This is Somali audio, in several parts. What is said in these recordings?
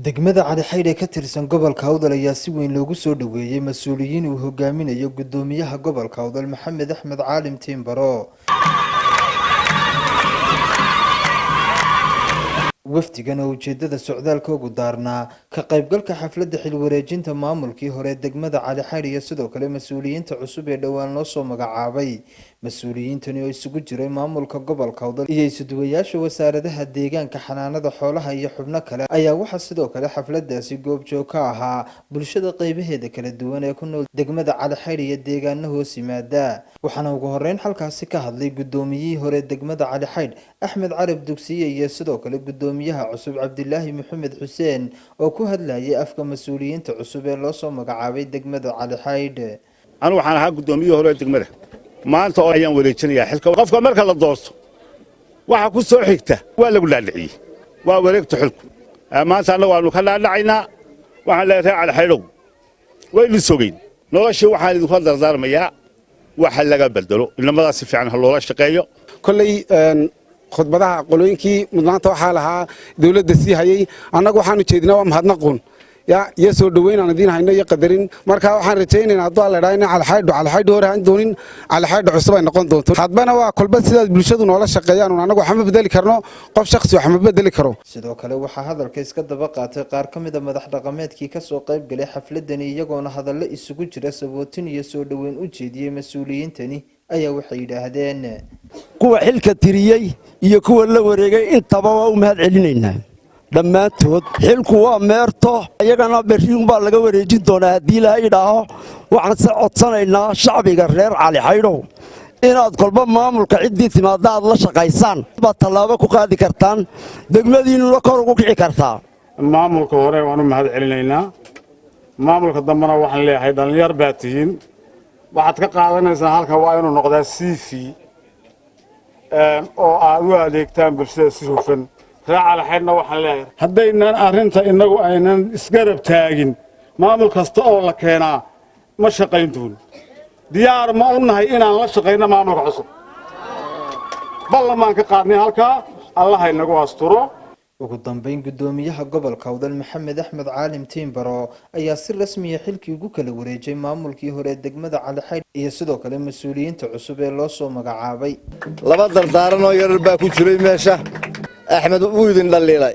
Degmada Cali Xaydh ee ka tirsan gobolka Awdal ayaa si weyn loogu soo dhoweeyey mas-uuliyiin uu hogaaminayo gudoomiyaha gobolka Awdal, Maxamed Axmed Caalim Tiimbaro. Wafdigan oo ujeedada socdaalka ugu daarnaa ka qaybgalka xafladda xilwareejinta maamulkii hore degmada Cali Xaydh iyo sidoo kale mas-uuliyiinta cusub ee dhowaan loo soo magacaabay. Mas-uuliyiintani oo isugu jiray maamulka gobolka Awdal iyo isuduwayaasha wasaaradaha deegaanka, xanaanada xoolaha iyo xubno kale ayaa waxaa sidoo kale xafladaasi goobjoog ka ahaa bulshada qeybaheeda kala duwan ee ku nool degmada Cali Xaydh iyo deegaano hoos yimaada. Waxaana ugu horeyn halkaasi ka hadlay gudoomiyihii hore degmada Cali Xaydh, Axmed Carab Dugsiye, iyo sidoo kale gudoomiyaha cusub, Cabdilaahi Maxamed Xuseen, oo ku hadlayay afka mas-uuliyiinta cusub ee loo soo magacaabay degmada Cali Xaydh. Anu waxaan ahaa guddoomiyihii hore ee degmada. Maanta oo ayaan wareejinayaa xilka. Qofka marka la doorto, waxa ku soo xigta waa lagu dhaadhiciyey, waa wareegta xilku. Maanta annagu waannu ka dhaadhacaynaa. Waxaan leeyahay, reer Cali Xaydhow, waynu sogeyn noloshii. Waxaan idinka dardaarmayaa waxa laga bedelo inamadaas, si fiican ha loola shaqeeyo. Kolley khudbadaha qolooyinkii mudnaanta waxaa lahaa dowladda sii hayey. Annagu waxaanu jeedinaa waa mahadnaquun ya iyo soo dhoweyn aan idiin hayno iyo qadarin. Marka waxaan rajaynaynaa, hadduu Alla idhaa, in Calixaydhu Calixaydhu hore aan doonin, Calixaydhu cusub ay noqon doonto. Hadbana waa kolba sidaad bulshadu noola shaqeeyaan un. Annagu waxma bedeli karno, qof shakhsi wax ma bedeli karo. Sidoo kale waxaa hadalka iska daba qaatay qaar ka mid a madax dhaqameedkii kasoo qayb galay xafladani, iyagoona hadallo isugu jira sabootin iyo soo dhoweyn u jeediyey mas-uuliyiintani ayaa waxay yidhaahdeen: Kuwa xilka tiriyey iyo kuwa la wareegay intaba waa u mahad celinaynaa dhammaantood. Xilku waa meerto, iyagana berri unbaa laga wareejin doonaa haddii Ilaahay idhaaho. Waxaan se codsanaynaa shacbiga reer Cali Xaydhow inaad kolba maamulka ciddii timaadda aad la shaqaysaan baad tallaabo ku qaadi kartaan, degmadiinnuna kor ugu kici kartaa. Maamulka hore waan u mahad celinaynaa. Maamulka dambena waxaan leeyahay, dhallinyar baa tihiin, waxaad ka qaadanaysaa halka waa inuu noqdaa CV oo aad u adeegtaan bulshada si hufan. Reer Calaxaydhna waxaan leeyahay, haddaynan arrinta innagu aynan isgarab taagin, maamul kasta oo la keenaa ma shaqayn doono. Diyaar ma u nahay inaan la shaqayno maamulka cusub? Ballan baan ka qaadnay halkaa. Allaha inagu asturo. Ugu dambeyn, gudoomiyaha gobolka Awdal, Maxamed Axmed Caalim Tiimbaro, ayaa si rasmiya xilkii ugu kala wareejay maamulkii hore degmada Cali Xaydh iyo sidoo kale mas-uuliyiinta cusub ee loo soo magacaabay. Laba dardaaran oo yarar baa ku jiray meesha. Axmed wuu idin dhaliilay,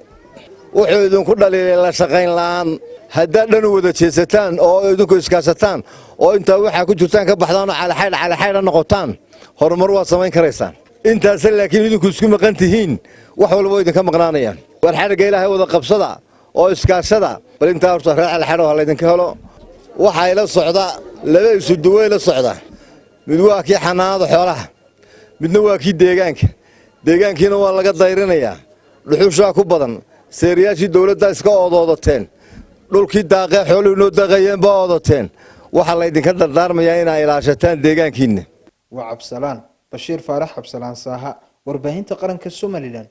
wuxuu idinku dhaliilay la shaqayn la'aan. Haddaad dhan u wada jeesataan oo idinku iskaashataan oo intaa waxaa ku jirtaan ka baxdaan oo Calixaydh Calixaydha noqotaan, horumar waad samayn karaysaan. Intaase laakiin idinku isku maqan tihiin, wax walba idinka maqnaanayaan. War xadhigga Ilaahay wada qabsada oo iskaashada. Bal intaa horta reer Calixaydho ha laydinka helo. Waxaa ila socda laba isuduwey la socda. Mid waa kii xanaanada xoolaha, midna waa kii deegaanka. Deegaankiina waa laga dayrinayaa, dhuxushaa ku badan, seeriyaashii dowladda iska oodoodateen, dhulkii daaqee xooluhu noo daaqayeen baa oodateen. Waxaa laydinka dardaarmayaa inaa ilaashataan deegaankiinna. Waa Cabsalaan Bashiir Faarax Cabsalaan Saaha, warbaahinta qaranka Somaliland.